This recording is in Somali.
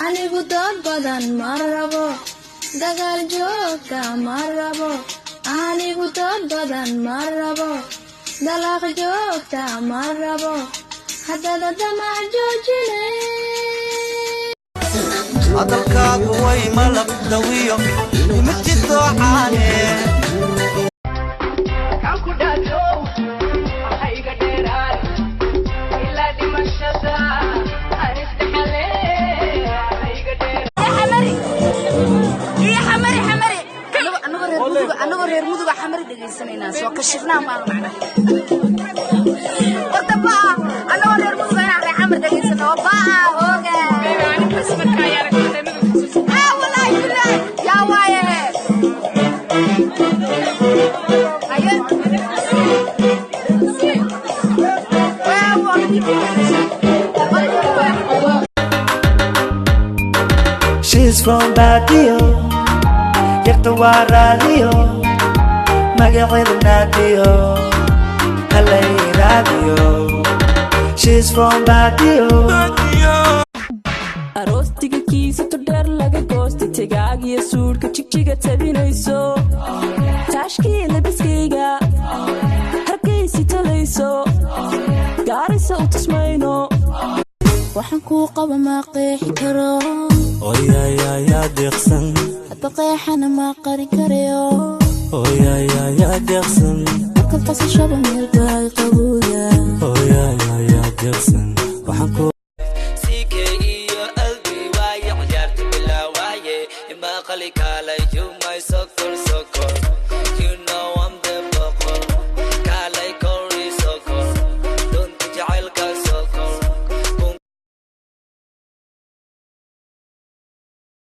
Anigu dood badan ma rabo, dagaal joogta ma rabo. Anigu dood badan ma rabo, dalaaq joogta ma rabo. Haddada damac joojine. Hadalkaagu way malab dawiyo imiti doocaane. Ku dhaato hayga dheeraan ilaa dhimashada aan isdhexale hayga dheer. Xamari iyo Xamari, Xamari. Anagoo reer Mudug, anagoo reer Muduga, Xamari dhegaysanaynaa, soo kashifnaa maal macna. Horta baa anagoo reer Muduga inaan reer Xamar dhegaysano baa hooga. Ah, wallahi billahi, yaa waaye haye. Waa She's from Badio, yarta waa raadiyo, magaceedu Naadiyo, halay raadiyo. She's from Badio. Aroostiga kiisato dheer laga goostay, tegaagiyo suudhka Jigjiga tabinayso, taashkii labiskayga Hargaysi talayso, Gaarisa u tusmayno. Waxaan kuu qaba ma qeexi karo. Oyayayaa deeqsan. Hadba qeexana ma qarin karayo. Oyayayaa deeqsan. Markaad qasashaba meel baa qabowda. Oyayayaa deeqsan, waxaan ku CK iyo LB waaye, ciyaarta bilaawaaye, imaqali kaalay, you my sokor.